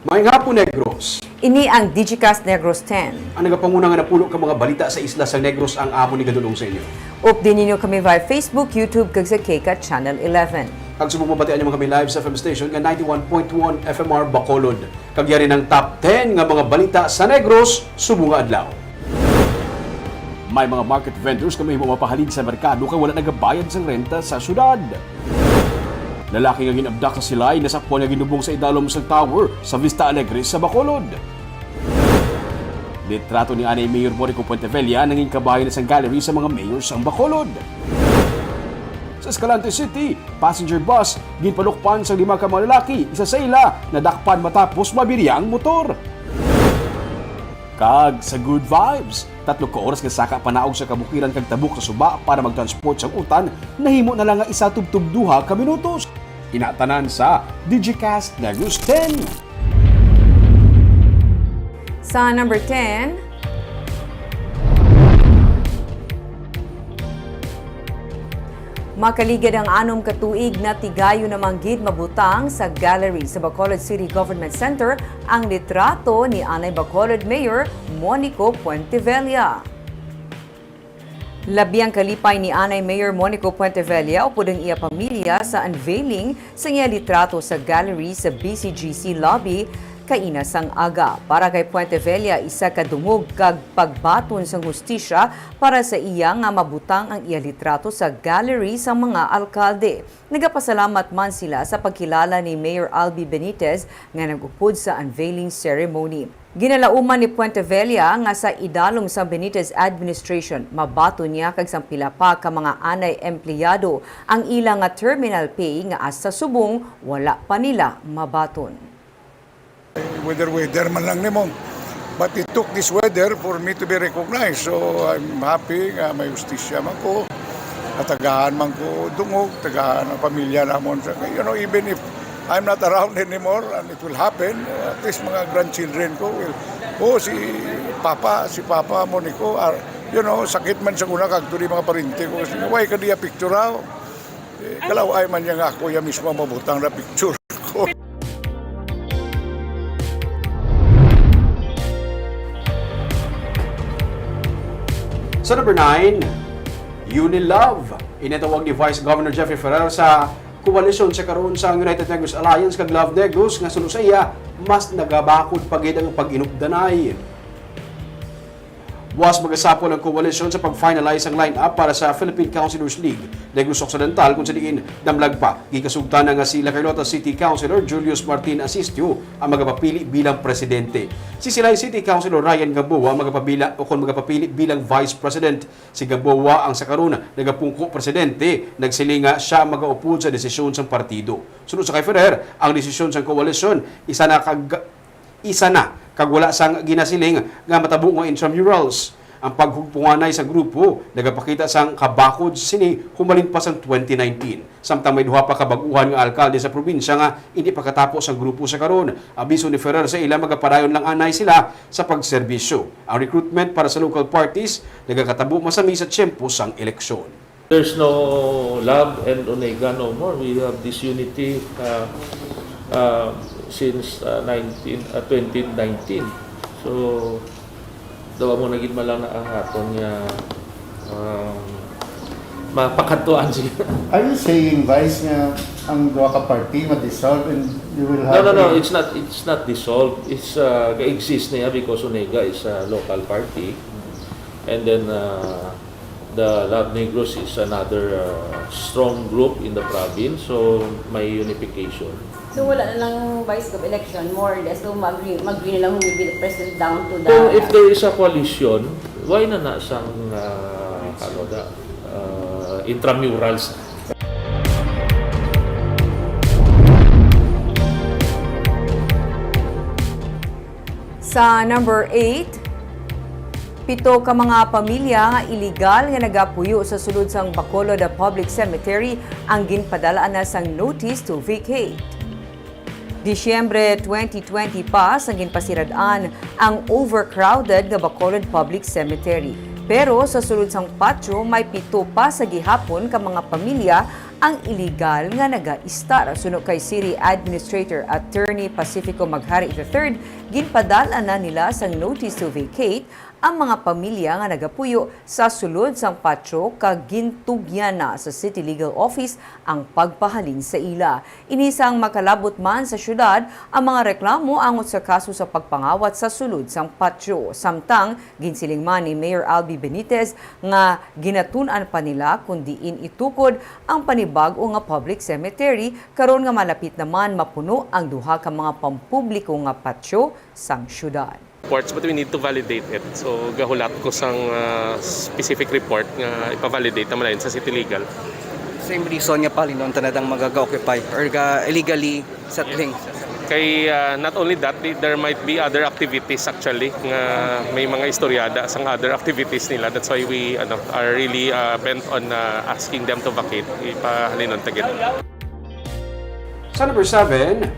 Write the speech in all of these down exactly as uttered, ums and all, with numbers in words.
Maayong hapon, Negros. Ini ang Digicast Negros ten. Ang nagapanguna nga napulo ka mga balita sa isla sa Negros ang amon igadul-ong sa inyo. Updi ninyo kami via Facebook, YouTube, kag sa K CAT Channel eleven. Kag subong mabatian nyo man kami live sa F M station nga ninety-one point one F M R Bacolod. Kag yari ang top ten nga mga balita sa Negros subong nga adlaw. May mga market vendors nga mahimo mapahalin sa merkado kay wala nagabayad sang renta sa syudad. Lalaki nga gin-abduct sa Silay, nasakpan nga ginubong sa idalom sang tower sa Vista Alegre sa Bacolod. Litrato ni anay Mayor Monico Puentevella nangin kabahin na sang gallery sa mga mayor sang Bacolod. Sa Escalante City, passenger bus ginpalukpan sang lima ka mga lalaki, isa sa ila nadakpan matapos mabiryang motor. Kag sa Good Vibes, tatlo ka oras nga saka panaog sa kabukiran kag tabok sa suba para magtransport sang utan, nahimo na lang nga isa tubtob duha ka minutos. Ina tanan sa Digicast Negros ten. Sa number ten, makaligad ang anom ka tuig, natigayon na man gid mabutang sa gallery sa Bacolod City Government Center ang litrato ni anay Bacolod Mayor Monico Puentevella. Labi ang kalipay ni anay Mayor Monico Puentevella upod ang iya pamilya sa unveiling sang iya litrato sa gallery sa B C G C lobby kaina sang aga. Para kay Puentevella, isa ka dungog kag pagbaton sang hustisya para sa iya nga mabutang ang iya litrato sa gallery sang mga alkalde. Nagapasalamat man sila sa pagkilala ni Mayor Albi Benitez nga nag-upod sa unveiling ceremony. Ginalauman ni Puentevella nga sa idalom sang Benitez administration, mabaton niya kag sang pila pa ka mga anay empleyado ang ila nga terminal pay nga hasta subong wala pa nila mabaton. Weather, weather man lang nimo. But it took this weather for me to be recognized. So I'm happy nga may hustisya man ko. At tagaan man ko dungog, tagaan ang pamilya namon. Sa, you know, even if I'm not around anymore and it will happen, at least mga grandchildren ko will, "Oh, si Papa, si Papa Monico, ah, you know, sakit man sa una kag tuli mga parente ko." Kasi, "Why ka diya picture, ah?" Eh, kalaw-ay man niya nga ako, iya mismo mabutang na picture ko. Sa number nine, Unilove. Initawag ni Vice Governor Jeffrey Ferrer sa koalisyon sa karon sang United Negros Alliance kag Love Negros nga suno sa iya, mas nagabakod pa gid ang pag-inupdanay. Buas magasapol ang koalisyon sa pag-finalize sang line-up para sa Philippine Councilors League Negros Occidental, kung sa diin damlag pa. Ginkasugtan na nga si La Carlota City Councilor Julius Martin Asistio ang magapapili bilang presidente. Si Silay City Councilor Ryan Gamboa ang magapabila o kon magapapili bilang vice president. Si Gamboa ang sa karon nagapungko presidente, nagsiling nga sia magaupod sa desisyon sang partido. Suno sa kay Ferrer, ang desisyon sang koalisyon isa na kag isa na kag wala sang ginasiling nga matabo nga intramurals. Ang paghugpunganay sa grupo nagapakita sang kabakod sini humalin pa sang twenty nineteen, samtang may duha pa ka bag-uhan nga alkalde sa probinsya nga indi pa katapos ang grupo sa karon. Abiso ni Ferrer sa ila, magapadayon lang anay sila sa pagserbisyo. Ang recruitment para sa local parties nagakatabo masami sa tiyempo sang eleksyon. There's no Love and Onega no more. We have disunity, uh, uh, since, uh, nineteen, uh, twenty nineteen. So, daw amo na gid man lang na ang aton nga, um, mapakadtuan siya. Are you saying, Vice, nga ang duha ka party ma-dissolve and you will No, have no, no. a It's not, it's not dissolved. It's, uh, ga-exist na yan because Onega is a local party. And then, uh, the Love Negros is another, uh, strong group in the province, so may unification. So, wala na lang, Vice Gov, election, more or less, so mag-agree, mag-agree na lang who will be the president down to the Kung if there is a coalition, why na na sang, uh, ano da, uh, intramurals? Sa number eight, pito ka mga pamilya nga iligal nga nagapuyo sa sulod sang Bacolod Public Cemetery ang ginpadala na sang notice to vacate. Disyembre twenty twenty pa sang ginpasirad-an ang overcrowded nga Bacolod Public Cemetery. Pero sa sulod sang patio, may pito pa sa gihapon ka mga pamilya ang iligal nga nagaistar. Suno kay City Administrator Attorney Pacifico Maghari the third, ginpadala na nila sang notice to vacate ang mga pamilya nga nagapuyo sa sulod sang patio kag gintugyan na sa City Legal Office ang pagpahalin sa ila. Ini sang makalabot man sa siyudad, ang mga reklamo angot sa kaso sa pagpangawat sa sulod sang patio. Samtang ginsiling man ni Mayor Albi Benitez nga ginatun-an pa nila kon diin itukod ang panibag-o nga public cemetery karon nga malapit naman mapuno ang duha ka mga pampubliko nga patio sang siyudad. Reports, but we need to validate it. So, gahulat ko sang, ah, specific report nga ipa-validate naman sa City Legal. Same reason nga palinon tanad ang magag-occupy or ga illegally settling. Kay, ah, not only that, the- there might be other activities actually nga may mga istoryada sang other activities nila. That's why we, ano, are really, ah, bent on, ah, asking them to vacate. Ipahalinon ta gid. Sa number seven,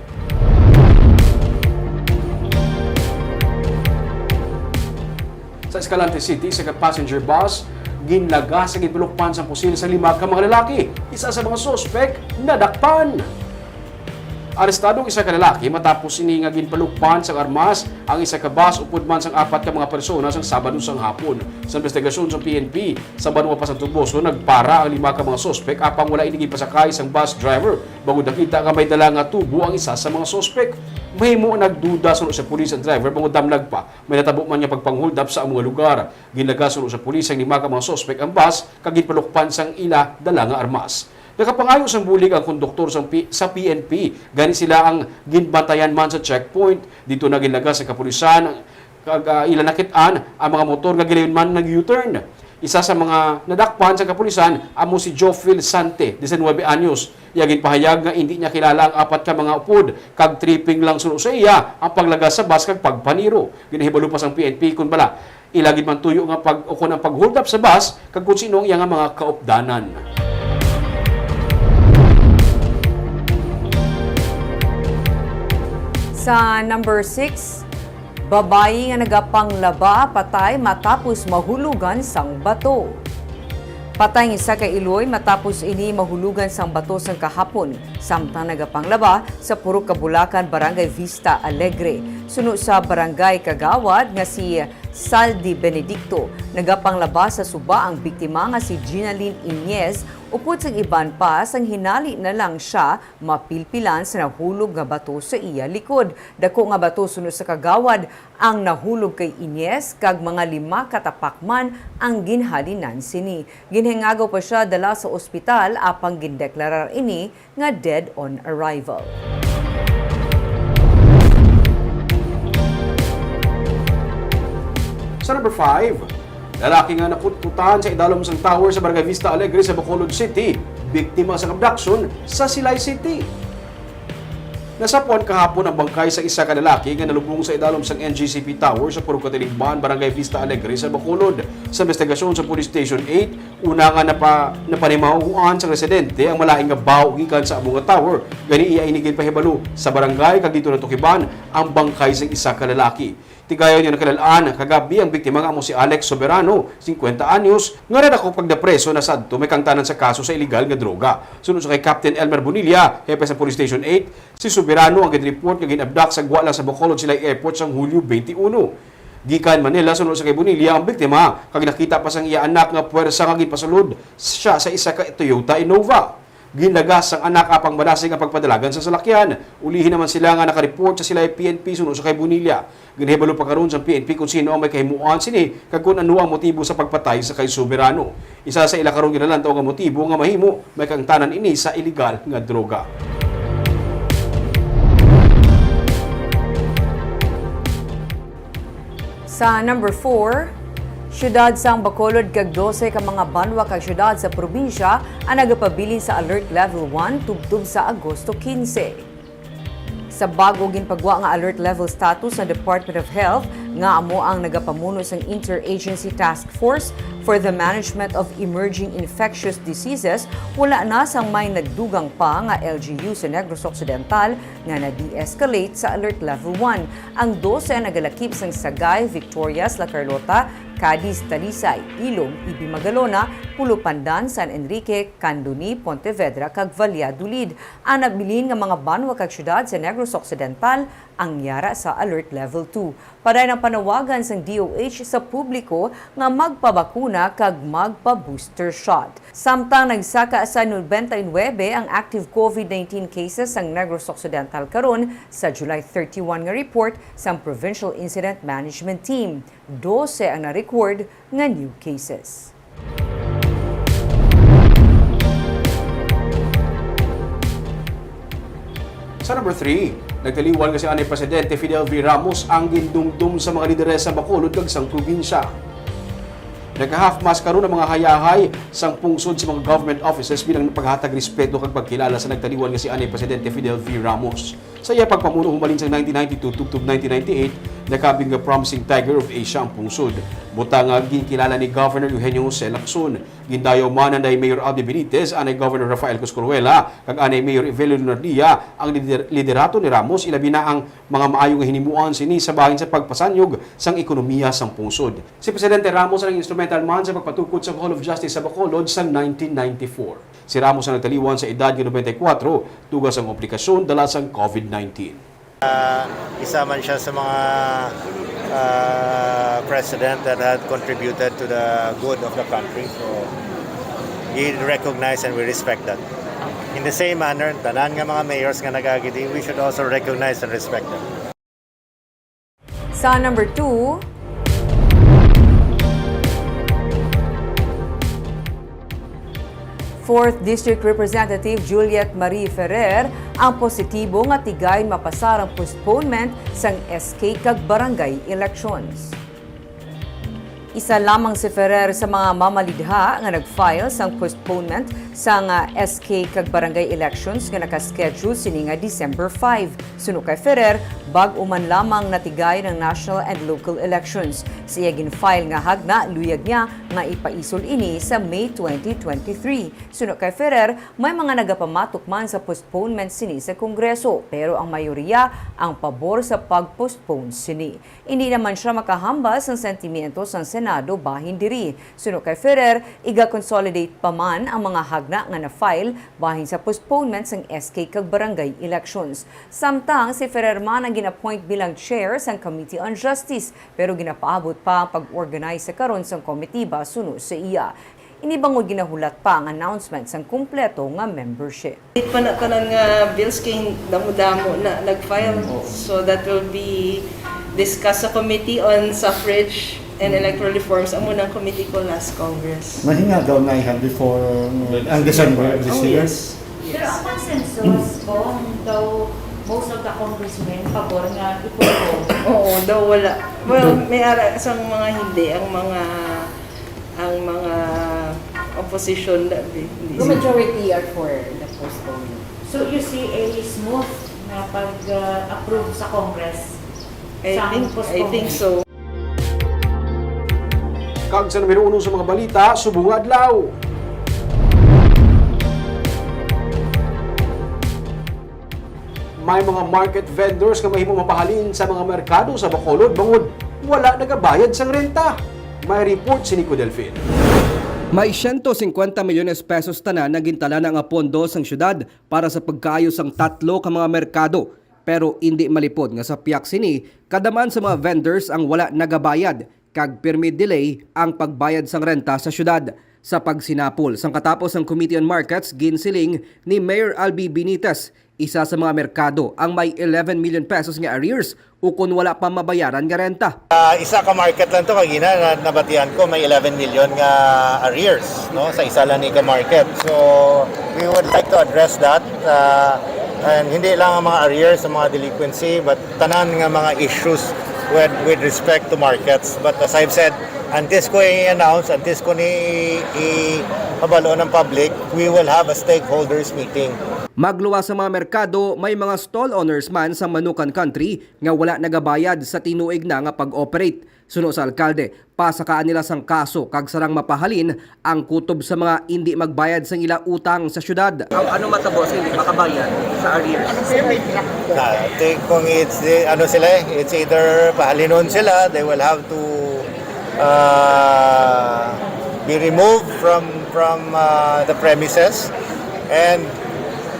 sa Escalante City, isa ka passenger bus ginlagas sa ginpalukpan sang pusil sa lima ka mga lalaki. Isa sa mga suspek nadakpan. Arestado ang isa ka lalaki matapos ini nga ginpalukpan sang armas ang isa ka bus upod man sang apat ka mga persona sang Sabado sang hapon. Sa investigasyon sa P N P, sa banwa pa sang Toboso, nagpara ang lima ka mga suspek apang wala ini ginpasakay sang bus driver. Bangod nakita nga may dala nga tubo ang isa sa mga suspek, mahimo nagduda suno sa pulis ang driver bangod damlag pa may natabo man nga pagpanghuldap sa amo nga lugar. Ginlagas suno sa pulis ang lima ka mga suspek ang bus kag ginpalukpan sang ila dala nga armas. Nakapangayo sang bulig ang konduktor sang P-, sa P N P, gani sila ang ginbantayan man sa checkpoint. Dito na ginlagas sa kapulisan kag, ah, ila nakit-an ang mga motor nga gilayon man nag-U-turn. Isa sa mga nadakpan sa kapulisan amo si Jophil Sante, diecinuebe anyos. Iya ginpahayag nga indi niya kilala ang apat ka mga upod kag tripping lang suno sa iya ang paglagas sa bus kag pagpaniro. Ginahibalo pa sang P N P kon bala ila gid man tuyo nga pag-, ukon ang pag-hold up sa bus kag kon sino ang iya nga mga kaupdanan. Sa number six, babayi nga nagapanglaba patay matapos mahulugan sang bato. Patay ang isa ka iloy matapos ini mahulugan sang bato sang kahapon, samtang nagapanglaba sa Purok Kabulakan, Barangay Vista Alegre. Suno sa barangay kagawad nga si Saldi Benedicto, nagapanglaba sa suba ang biktima nga si Ginalyn Iñez, upod sang iban pa, sang hinali na lang sia mapilpilan sa nahulog nga bato sa iya likod. Dako nga bato suno sa kagawad ang nahulog kay Iñez, kag mga lima ka tapak man ang ginhalinan sini. Ginhingagaw pa sia dala sa ospital, apang gindeklarar ini nga dead on arrival. Sa number five, lalaki nga naputputan sa idalom sang tower sa Barangay Vista Alegre sa Bacolod City, biktima sang abduction sa Silay City. Nasapuan kahapon ang bangkay sa isa ka lalaki nga nalubong sa idalom sang N G C P Tower sa Purok Katilingban, Barangay Vista Alegre sa Bacolod. Sa investigasyon sa Police Station eight, una nga napa-, napanimahuan sang residente ang malain nga baho gikan sa amo nga tower. Gani iya ini ginpahibalo sa barangay kag dito natukiban ang bangkay sang isa ka lalaki. Tigayon nga nakilal-an kagabi ang biktima nga amo si Alex Soberano, singkwenta anyos, nga nadakop kag napreso na sadto may kaangtanan sa kaso sa iligal nga droga. Suno sa kay Captain Elmer Bonilla, hepe sa Police Station eight, si Soberano ang gin-report nga gin-abduct sa gwa lang sa Bacolod Silay Airport sang Hulyo twenty-one. Gikan Manila, suno sa kay Bonilla ang biktima, kag nakita pa sang iya anak nga puwersa nga ginpasulod siya sa isa ka Toyota Innova. Ginlagas sang anak apang madasig ang pagpadalagan sa salakyan. Ulihi naman sila nga naka-report sa Silay P N P suno sa kay Bonilla. Ginahibalo pa karon sang P N P kon sino ang may kahimuan sini kag kon ano ang motibo sa pagpatay sa kay Soberano. Isa sa ila karon ginalantaw nga motibo nga mahimo may kaangtanan ini sa iligal nga droga. Sa number four, siyudad sang Bacolod kag dose ka mga banwa kag siyudad sa probinsya ang nagapabilin sa Alert Level one tubtob sa Agosto quince. Sa bag-o ginpagwa nga alert level status sa Department of Health, nga amo ang nagapamuno sang Interagency Task Force for the Management of Emerging Infectious Diseases, wala na sang may nagdugang pa nga L G U sa Negros Occidental nga na-de-escalate sa Alert Level one. Ang dose ang nagalakip sang Sagay, Victorias, La Carlota, Cadiz, Talisay, Ilog, Ibis, Magalona, Pulupandan, San Enrique, Candoni, Pontevedra, kag Valladolid. Ang nabilin nga mga banwa kag syudad sa Negros Occidental ang yara sa Alert Level two. Padayon ang panawagan sang D O H sa publiko nga magpabakuna kag magpa-booster shot. Samtang nagsaka sa nobenta y nuebe ang active COVID nineteen cases sang Negros Occidental karon sa July thirty-one nga report sang Provincial Incident Management Team, dose ang na-record nga new cases. Sa number three, nagtaliwan nga si anay Presidente Fidel V. Ramos ang gindumdom sa mga lideres sa Bacolod kag sang probinsya. Naka-half mask karon ang mga hayahay sang pungsod sa mga government offices bilang paghatag respeto kag pagkilala sa nagtaliwan nga si anay Presidente Fidel V. Ramos. Sa iya pagpamuno humalin sang nineteen ninety-two tubtob nineteen ninety-eight, nakabig nga promising tiger of Asia ang pungsod. Butang nga ginkilala ni Governor Eugenio Jose Lacson. Gindayaw man ni Mayor Albee Benitez, anay Governor Rafael Coscoruela, kag anay Mayor Evelio Leonardia ang lider-, liderato ni Ramos, ilabi na ang mga maayo nga hinimuan sini sa bahin sa pagpasanyog sang ekonomiya sang pungsod. Si Presidente Ramos ang instrumental man sa pagpatukod sa Hall of Justice sa Bacolod sa nineteen ninety-four. Si Ramos ang nagtaliwan sa edad nga nobenta y kuwatro, tuga sang komplikasyon dala sang COVID nineteen. Ah, isa man siya sa mga, ah, president that had contributed to the good of the country. So, we recognize and we respect that. In the same manner, tanan nga mga mayors nga nag-agi di, we should also recognize and respect them. Sa number two, Fourth District Representative Juliet Marie Ferrer ang positibo nga tigayon mapasar ang postponement sang S K kag barangay elections. Isa lamang si Ferrer sa mga mamalidha nga nag-file sang postponement sang, ah, S K kag barangay elections nga naka-schedule sini nga December five. Suno kay Ferrer, bag-o man lamang natigayon ang national and local elections. Sa iya gin-file nga hagna, luyag niya nga ipaisol ini sa May twenty twenty-three. Suno kay Ferrer, may mga nagapamatok man sa postponement sini sa Kongreso, pero ang mayoriya ang pabor sa pag-postpone sini. Indi naman sia makahambal sang sentimiento sang Senado bahin diri. Suno kay Ferrer, iga-consolidate pa man ang mga hagna nga na-file bahin sa postponement sang S K kag barangay elections. Samtang si Ferrer man ang gin-appoint bilang chair sang Committee on Justice, pero ginapaabot pa ang pag-organize sa karon sang komitiba suno sa iya. Ini bangod ginahulat pa ang announcement sang kompleto nga membership. Di pa na tanan nga bills kay damo-damo na nag-file. Mm, oo. So that will be discussed sa Committee on Suffrage and Electoral Reforms. Amo nang committee ko last Congress. Mahinga daw na iha before, uh, ang December this year. Oh, yes. Yes. Pero ang consensus, Cong, daw most of the congressmen pabor nga i-postpone. Oo, daw wala. Well, may ara sang mga hindi, ang mga, ang mga opposition, da-, di, hindi. The majority are for the postponement. So you see a smooth nga pag, uh, approve sa Congress? I think, I think so. Kag sa numero uno sa mga balita subong nga adlaw. May mga market vendors nga mahimo mapahalin sa mga merkado sa Bacolod bangod wala nagabayad sang renta. May report si Nico Delfin. May siyento singkwenta milyones pesos tanan nga gintalana nga pondo sang syudad para sa pagkaayo sang tatlo ka mga merkado. Pero indi malipod nga sa piyak sini, kada man sa mga vendors ang wala nagabayad, kag pirmi delay ang pagbayad sang renta sa syudad. Sa pagsinapol, sang katapos sang Committee on Markets, ginsiling ni Mayor Albee Benitez, isa sa mga merkado ang may eleven million pesos nga arrears ukon wala pa mabayaran nga renta. Ah, isa ka market lang to, kagina na, nabatian ko may eleven million nga arrears, no, sa isa lang ni ka market. So, we would like to address that, ah, and hindi lang ang mga arrears sa mga delinquency, but tanan nga mga issues with, with respect to markets. But as I've said, antes ko i-announce, antes ko ni i-, ipabalo ng public, we will have a stakeholders meeting. Magluwas sa mga merkado, may mga stall owners man sa Manukan Country nga wala nagabayad sa tinuig na nga pag-operate. Suno sa alkalde, pasakaan nila sang kaso kag sarang mapahalin ang kutob sa mga indi magbayad sang ila utang sa syudad. Ano, ano matabo sa hindi makabayad sa arrears? Ah, I think kung it's, eh, ano sila eh, it's either pahalinon sila, they will have to, ah, be removed from, from uh, the premises and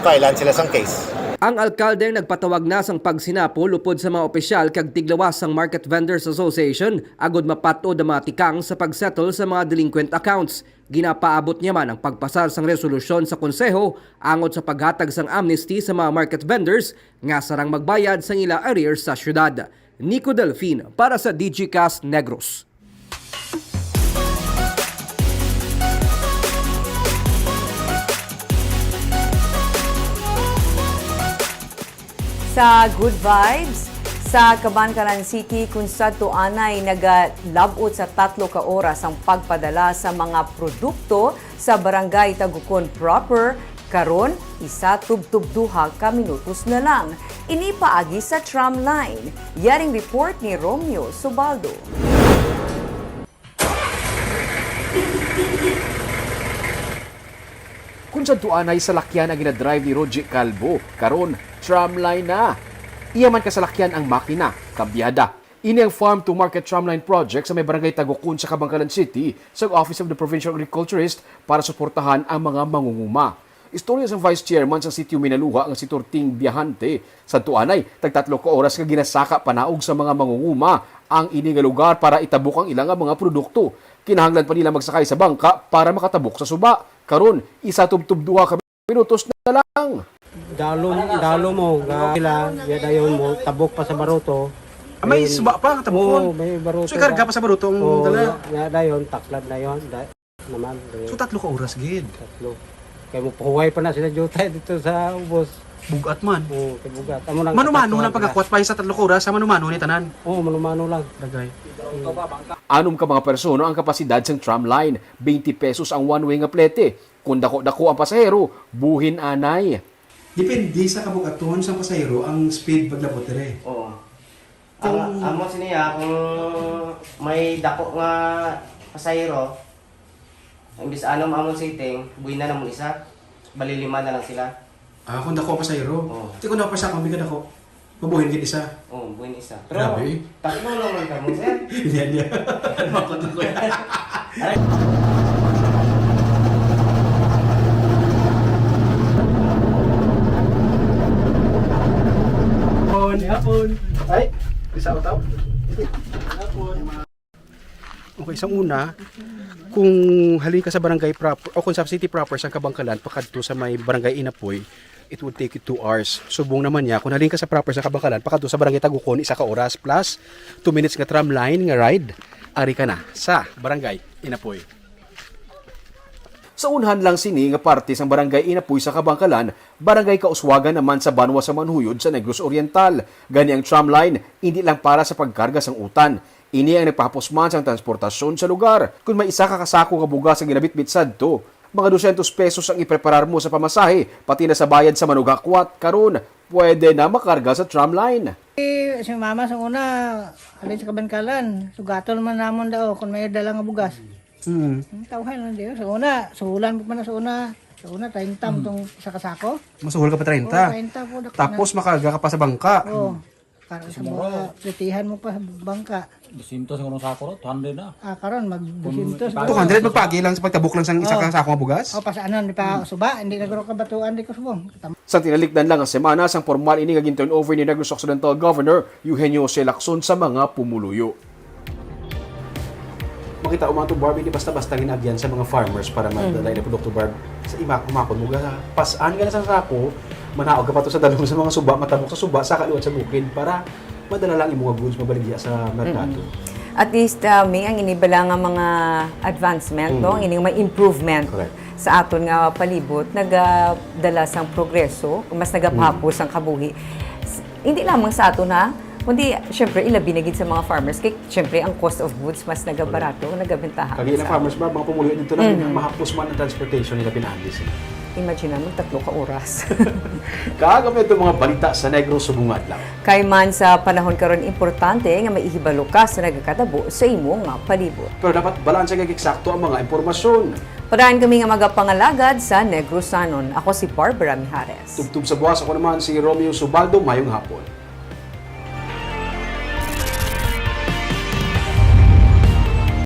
file-an sila sang case. Ang alkalde nagpatawag na sang pagsinapol upod sa mga opisyal kag tiglawas sang Market Vendors Association agod mapat-od ang mga tikang sa pag-settle sa mga delinquent accounts. Ginapaabot niya man ang pagpasar sang resolusyon sa konseho angot sa paghatag sang amnesty sa mga market vendors nga sarang magbayad sang ila arrears sa syudad. Nico Delfin para sa Digicast Negros. Sa Good Vibes, sa Kabankalan City, kung sadto anay nagalab-ot sa tatlo ka oras ang pagpadala sa mga produkto sa Barangay Tagukon proper, karon isa tubtob duha ka minutos na lang. Ini paagi sa tram line. Yaring report ni Romeo Subaldo. Kung sadto anay salakyan ang ginadrive ni Roger Calvo, karon tramline na. Iya man kasalakyan ang makina, kabyada. Ini ang farm to market tramline project sa may barangay Tagukon sa Kabankalan City sa Office of the Provincial Agriculturist para suportahan ang mga mangunguma. Istorya sang Vice Chairman sang Sitio Minaluha nga si Torting Biahante, sadto anay tagtatlo ka oras nga ginasaka panaog sa mga mangunguma ang ini nga lugar para itabok ang ila nga mga produkto. Kinahanglan pa nila magsakay sa bangka para makatabok sa suba. Karon, isa tubtob duha ka minutos na lang. Dalo, dalo mo nga sila, ya dayon mo tabok pa sa baruto. Ah, may suba pa nga tabukon. Oo, may baruto. So ikarga pa sa baruto ang Oo, dala. Ya dayon taklan na yon. Da, naman. Dayon, So tatlo ka oras gid. Tatlo. Kay mo pahuway pa na sila jutay dito sa ubos. Bugat man. Oo, kay bugat. Amo lang Mano-mano katakwan lang nila. Pagkakwat pa sa tatlo ka oras, sa mano-mano ni tanan. Oo, mano-mano lang. Dagay. Anom ka mga persona ang kapasidad sang tramline, twenty pesos ang one-way nga plete. Kung dako-dako ang pasahero, buhin anay. Depende sa kabugaton sang pasahero ang speed paglabot dire. Oo. Ang amo sini ah, kung may dako nga pasahero, imbis anom amon sitting, buhi na namon isa. Bali lima na lang sila. Ah, kung dako ang pasahero. Oo. Di ko na pa sa kung di ka dako. Mabuhin gid isa. Oh, buhi na isa. Pero Grabe. Tatlo lang man kamo, sir. Hindi, hindi. Makot ko yan. Hapon, hapon. Ay, isa utaw. Okay, sa una, kung halin ka sa barangay proper, o kung sa city proper, sa Kabangkalan, pakadto sa may barangay Inapoy, it would take you two hours. Subong naman niya, kung halin ka sa proper sa Kabangkalan, pakadto sa barangay Tagukon, isa ka oras, plus two minutes nga tram line nga ride, ari ka na sa barangay Inapoy. Sa unhan lang sini nga parte sang barangay Inapoy sa Kabangkalan, barangay kauswagan naman sa banwa sa Manhuyod sa Negros Oriental. Gani ang tram line, hindi lang para sa pagkarga sang utan. Ini ang nagpahapos man sang transportasyon sa lugar. Kung may isa ka kasako nga bugas ang ginabitbit sadto, mga dosyentos pesos ang ipreparar mo sa pamasahe, pati na sa bayad sa manugakwat. Karon, pwede na makarga sa tram line. Si mama sa una, halin sa Kabangkalan, sugaton man namon daw kung may dala nga bugas. Hmm. Ang tawhan lang diyo. Sa una, suhulan mo pa na sa una. Sa una, treinta mo tong isa ka sako. Masuhol ka pa treinta. Oo, treinta po, dako na. Tapos makarga ka pa sa bangka. Oo. Para sa mga plitihan mo pa sa bangka. Dosyentos ang unang sako ro, two hundred na. Ah, karon mag dosyentos. Two hundred magpagi lang sa pagtabok lang sang isa ka sako nga bugas? O, pasaanan di pa suba, hindi na garo kabatuan di ko subong. Sa tinalikdan lang nga semana, sang formal ini nga gin-turn over ni Negros Occidental Governor Eugenio C. Lacson sa mga pumuluyo. Makita mo to, Barb, hindi basta-basta ginagyan sa mga farmers para madala mm. na produkto, Barb. Sa ima, kumakon mo, ga, pas-an ka na sa sako, manaog ka pa to sa dalong sa mga suba, matabok sa suba, sa kaluwat sa bukid, para madala lang imong goods mabaligya sa merkado. Mm-hmm. At least, uh, may ang inibala nga mga advancement, mm-hmm. no? Ang ining may improvement. Correct. Sa aton nga palibot, nagadala sang progreso, mas nagapahapos ang kabuhi. Hindi lamang sa aton, ha, kundi, syempre, ilabi na gid sa mga farmers. Kay, syempre, ang cost of goods mas nagabarato, nagabentaha. Kagi na farmers ba, mga pumuluyo dito na, mm-hmm. mahapos man ang transportation nila pinaagi sila. Imagine mo, tatlo ka oras. Kaagam ito mga balita sa Negros subong adlaw. Kay man sa panahon karon, importante nga maihibalo ka sa nagakatabo sa imo nga palibot. Pero dapat balanse kag eksakto ang mga impormasyon. Padayon kami nga magapangalagad sa Negrosanon. Ako si Barbara Mijares. Tubtob sa buwas, ako naman si Romeo Subaldo. Mayong hapon.